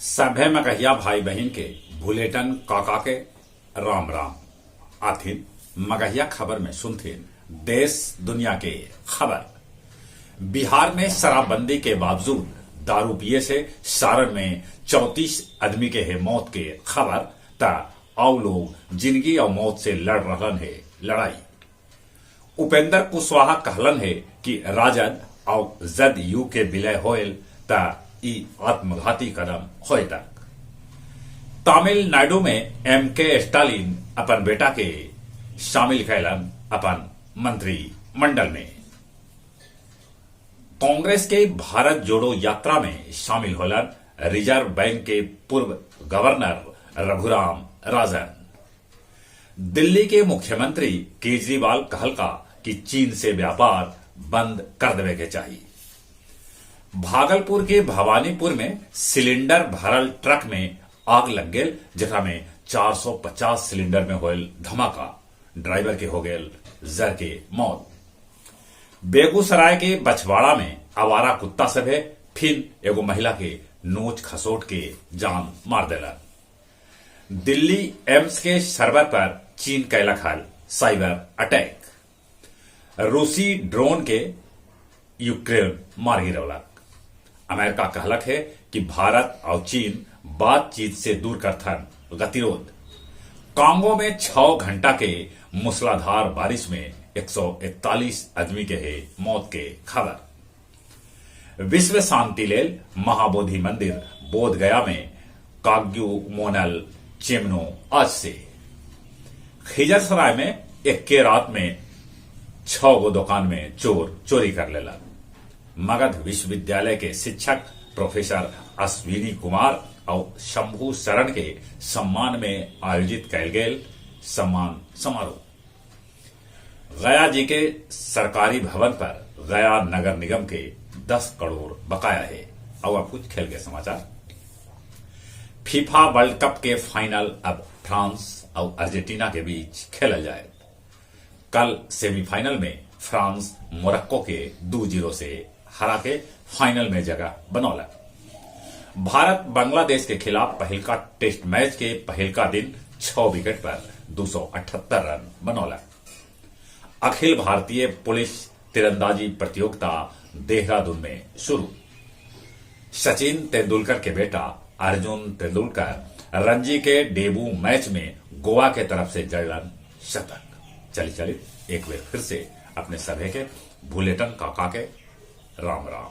सभे मगहिया भाई बहिन के भुलेटन काका के राम राम। आथिन मगहिया खबर में सुनथिन देश दुनिया के खबर। बिहार में शराबबंदी के बावजूद दारू पिए से सारण में 34 आदमी के हे मौत के खबर, त आउ लोग जिनगी आउ मौत से लड़ रहलन हे लड़ाई। उपेंद्र कुशवाहा कहलन हे कि राजद आउ जदयू के विलय होयल त ई आत्मघाती कदम होयतक। तमिलनाडु में एमके स्टालिन अपन बेटा के शामिल कैलन अपन मंत्रिमंडल में। कांग्रेस के भारत जोड़ो यात्रा में शामिल होलन रिजर्व बैंक के पूर्व गवर्नर रघुराम राजन। दिल्ली के मुख्यमंत्री केजरीवाल कहलका कि चीन से व्यापार बंद कर देवे के चाही। भागलपुर के भवानीपुर में सिलेंडर भरल ट्रक में आग लग गेल, जेकरा में 450 सिलेंडर में होयल धमाका, ड्राइवर के हो गेल जर के मौत। बेगूसराय के बछवाड़ा में आवारा कुत्ता सभे फिर एगो महिला के नोच खसोट के जान मार देलन। दिल्ली एम्स के सर्वर पर चीन कैलक हल साइबर अटैक। रूसी ड्रोन के यूक्रेन मार गिरौलक। अमेरिका कहलक है कि भारत और चीन बातचीत से दूर करथन गतिरोध। कांगो में 6 घंटा के मूसलाधार बारिश में 141 आदमी के है मौत के खबर। विश्व शांति लेल महाबोधि मंदिर बोध गया में काग्यू मोनल चेमनो आज से। खिजरसराय में एक्के रात में 6 गो दुकान में चोर चोरी कर लेला। मगध विश्वविद्यालय के शिक्षक प्रोफेसर अश्विनी कुमार और शंभू शरण के सम्मान में आयोजित कैल गेल सम्मान समारोह। गया जी के सरकारी भवन पर गया नगर निगम के 10 करोड़ बकाया है। और अब कुछ खेल के समाचार। फीफा वर्ल्ड कप के फाइनल अब फ्रांस और अर्जेंटीना के बीच खेला जाए। कल सेमीफाइनल में फ्रांस मोरक्को के 2-0 से हरा के फाइनल में जगह बनौलक। भारत बांग्लादेश के खिलाफ पहिलका टेस्ट मैच के पहिलका दिन 6 विकेट पर 278 रन बनौलक। अखिल भारतीय पुलिस तीरंदाजी प्रतियोगिता देहरादून में शुरू। सचिन तेंदुलकर के बेटा अर्जुन तेंदुलकर रणजी के डेब्यू मैच में गोवा के तरफ से जड़लन शतक। चली चली एक बार फिर से अपने सभे के भुलेटन काका के राम राम।